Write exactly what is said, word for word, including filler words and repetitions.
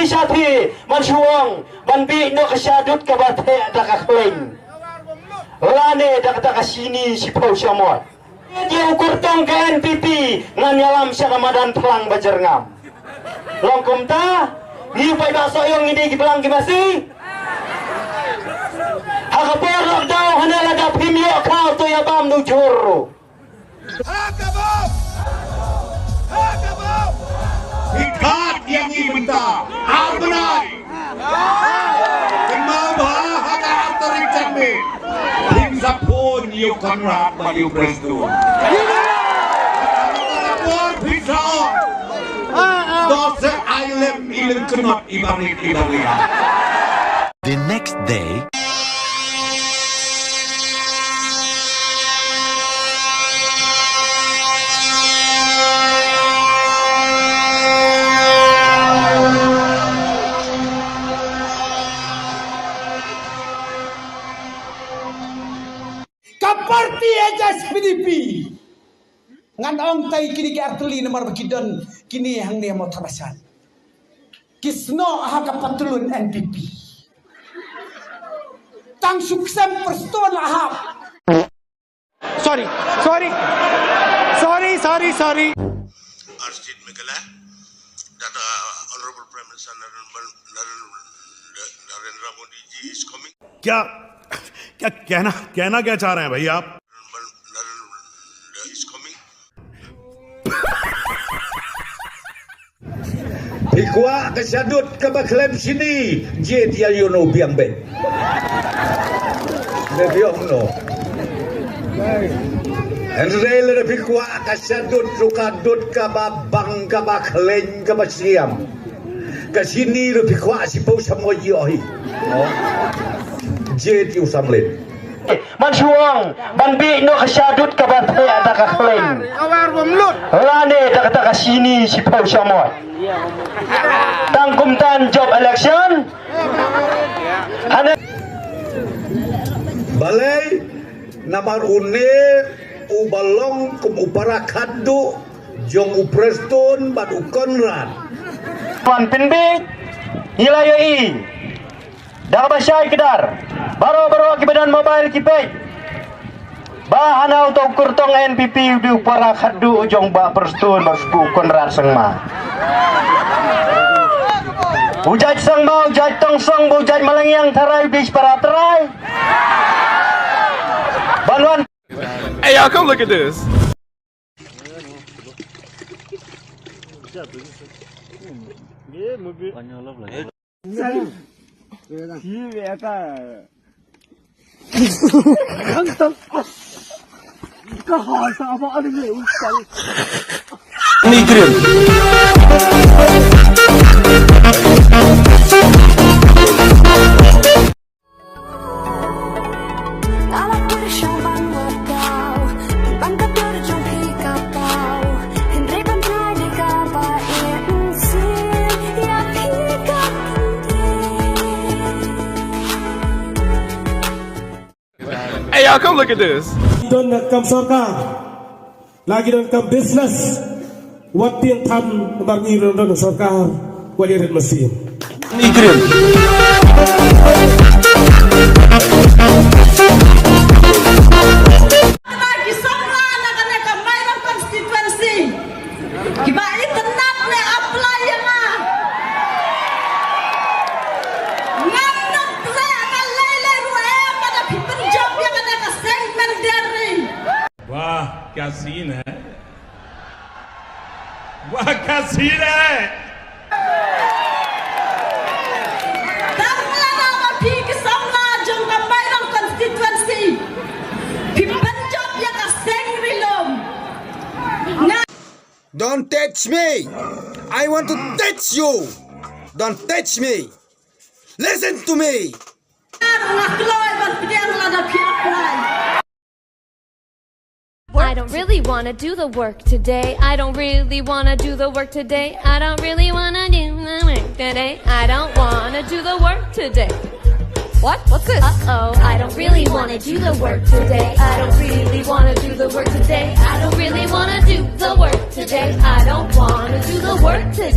Shathie, man shu ong ban bih noh ka shadut kaba theh da ka khleiñ lane da ka, da ka shini shiphew shamoit. Ïa u kyrtong ka N P P ngan ïalam sha ka madan phlang ba jyrngam. Long kumta, ngi u paidbah Sohiong ngi dei ki blang ki masi. Ha ka por lockdown hangne lada phim ïoh khaw to ïa bam nujur ruh. Phi khot ïa ngi mynta ar bnai. Kynmaw ba ha ka ar tarik janmiet phin sa phone ïa u Conrad bad ïa u Prestone. Phin sa ong, to sa ai lem i lyngknot i barit i baria. The next day. Ka party H S P D P. Ngan ong tai kine ki artylli namar ba ki don kine hangne mo thabasan. Ki snoh ha ka patlun N P P. Tang shu ksem Prestone la hap. Sorry, sorry, sorry, sorry, sorry. Our state Meghalaya, that uh, Honorable Prime Minister Narendra, Narendra, Narendra Modi ji is coming. क्या क्या कहना कहना क्या चाह रहे हैं भैया आप? Narendra is coming. Phi kwah ka shadut kaba khlem shini, jied ïa ïa u nongbiang beit. Nongbiang no. Hynrei lada phi kwah ka shadut ruh ka dut kaba bang kaba khlem kaba siam. Ka shini ruh phi kwah shiphew shamoit ïoh hi. Jied ïa u samlin. Man shu ong ban bih noh ka shadut kaba theh da ka khleiñ lane da ka, da ka shini shiphew shamoit. Tang kumta jop election. Hane. Balei namar une uba long kum u para khadduh jong u Prestone bad u Conrad. Wan pynbeit ila ïohi. Da kaba shai kdar, baroh baroh kiba don mobile ki peit ba hana uto u kyrtong N P P u dei u para khadduh jong Bah Prestone bad u Conrad Sangma. U jait Sangma, u jait Tongsong, u jait Malangiang Tharai, u dei para trai. Ban wan. Hey y'all, come look at this. Hey y'all, come look at this. Don kam sorkar. La ki donkam business. Wat tieng tham namar ngi ruh don sorkar. Wat ïa rit masi. Ngi kren. Ki samla na kane ka Mairang constituency kiba itynnad ne apply ïa nga. Ngan nang treh na lei lei ruh em ba da phi pynjop ïa kane ka seng Mandari. वाह, क्या सीन है, वाह, क्या सीन है। Tang lada ba phi ki samla jong ka Mairang constituency phi pynjop ïa ka seng Ri Lum. Nga Don't touch me. I want to touch you. Don't touch me. Listen to me. Nga kloi ban pdiang lada phi apply. I don't really wanna do the work today. I don't really wanna do the work today. I don't really wanna do the work today. I don't wanna do the work today. What? What's this? Uh-oh, I don't really wanna do the work today. I don't really wanna do the work today. I don't really wanna do the work today. I don't wanna do the work today.